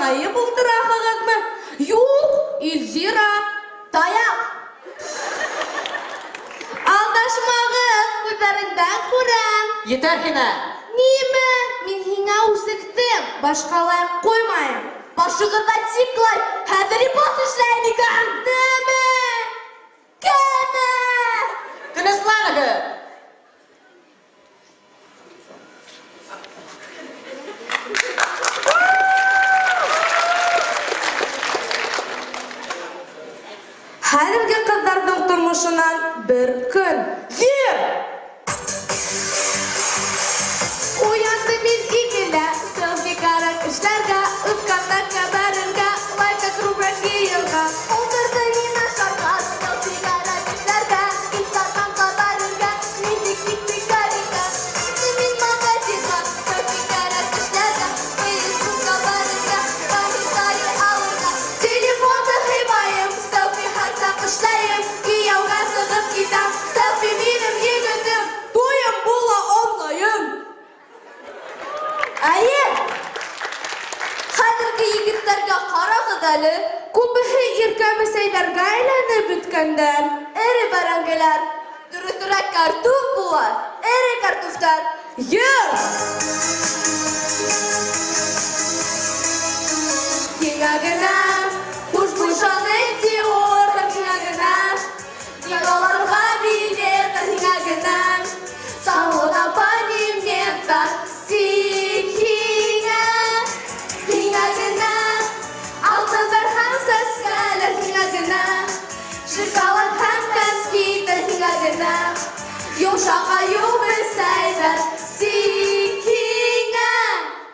Янайып ултыраһығыҙмы? Юҡ, Илзира. Таяҡ. Алдашмағыҙ, күҙҙәреңдән күрәм. Етәр һиңә. Нимә? Мин һиңә үсектем, башҡалай ҡуймайым. Башығыҙҙа тиклай, хәҙер репост эшләйем икән. Нәмә? Кәмә? Тынысланығыҙ. Хәҙерге ҡыҙҙарҙың тормошонан бер көн. Ер! Уянды мин икелә, селфи кәрәк эшләргә, ВКонтактка бәрергә, лайкка күберәк йыйырға. Ултырҙы мин ашарға, селфи кәрәк эшләргә, Инстаграмға бәрергә, нисек китте карика. Китте мин магазинға, селфи кәрәк эшләргә, Фейсбукка бәрергә, комментарий алырға. Телефонды һыймайым, селфи һәр саҡ эшләйем, кейәүгә сығып китәм, селфи минең егетем, туйым була онлайн. Әйе! Хәҙерге егеттәргә ҡарағыҙ әле. Күбеһе иркә бесәйҙәргә әйләнеп бөткәндәр. Эре бәрәңгеләр. Дөрөҫөрәк картуф була. Эре картуфтар. Йыр! Һиңә генә хушбуй Шанель Диор, һиңә генә киноларға билет, һиңә генә салон абонементтар. Тик һиңә, һиңә генә алтындар һәм сәскәләр, һиңә генә шоколад һәм кәнфиттәр, һиңә генә йомшаҡ айыу бесәйҙәр. Тик һиңә.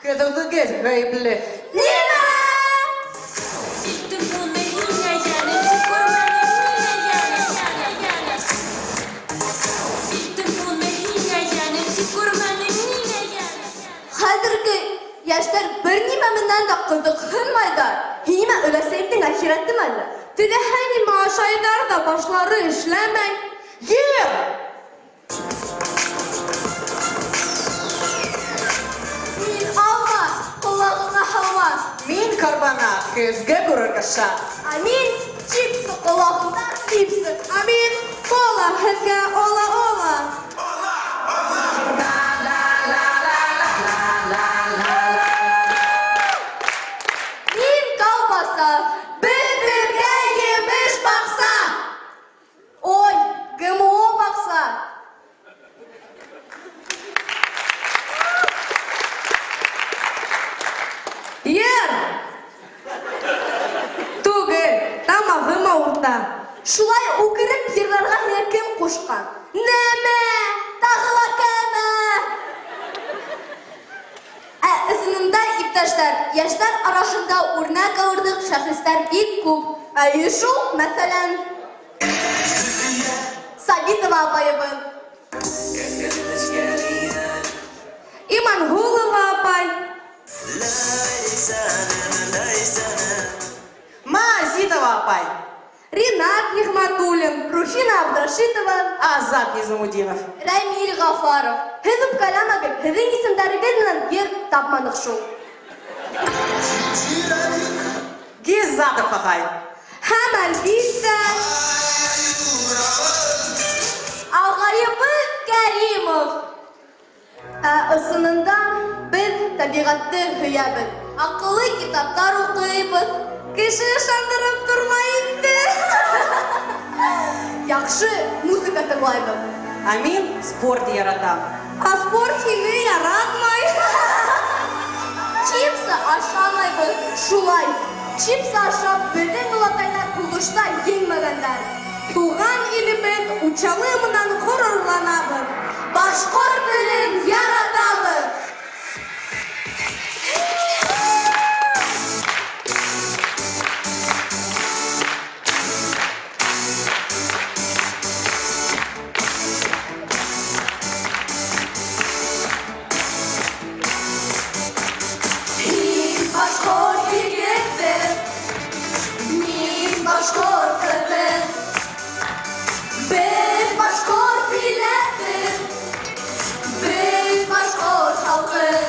Һеҙ үҙегеҙ ғәйепле. Нимә? Иттем уны һиңә йәнем, тик күрмәнем ниңә йәнем, йәнем. Иттем уны һиңә йәнем, тик күрмәнем ниңә йәнем. Хәҙерге йәштәр бер нимә менән дә ҡыҙыҡһынмайҙар. Һиңә өләсәйемдең әхирәтеме әллә? Теләһә нимә ашайҙар ҙа башлары эшләмәй. Ер! Мин алма, ҡолағыңа һалма. Мин карбана, көҙгә күрер каша. Ә мин чипсы, ҡолағыңда чипсы. Ә мин кола, һеҙгә ола-ола. Мин колбаса. Беҙ бергә емеш баҡса. Ой, ГМО баҡса. Ер! Түгел, тамағым ауырта. Шулай үкереп йырларға һиңә кем ҡушҡан? Нәмә? Тағы ла кәмә? Ә ысынында, иптәштәр, йәштәр араһында үрнәк алырлыҡ шәхестәр бик күп. Әйе шул, мәҫәлән, Сабитова апайыбыҙ. Иманғулова апай. Мазитова апай. Ринат Нигматуллин. Руфина Абдрашитова. Азат Низамудинов. Рәмил Ғафаров. Һеҙ үпкәләмәгеҙ, һеҙҙең исемдәрегеҙ менән ер тапманыҡ шул. Гизатов ағай. Һәм әлбиттә ағайыбыҙ Кәримов. Ә ысынында беҙ тәбиғәтте һөйәбеҙ. Аҡыллы китаптар уҡыйбыҙ. Кеше ышандырып тормай инде. Яҡшы музыка тыңлайбыҙ. Ә мин спорт яратам. Ә спорт һине яратмай. Чипсы ашамайбыҙ. Шулай. Чипсы ашап беҙҙең олатайҙар һуғышта еңмәгәндәр. Туған илебеҙ Учалы менән ғорурланабыҙ. Башҡорт телен яратабыҙ. Мин башҡорт егете, мин башҡорт ҡыҙы. Беҙ башҡорт милләте, беҙ башҡорт халҡы.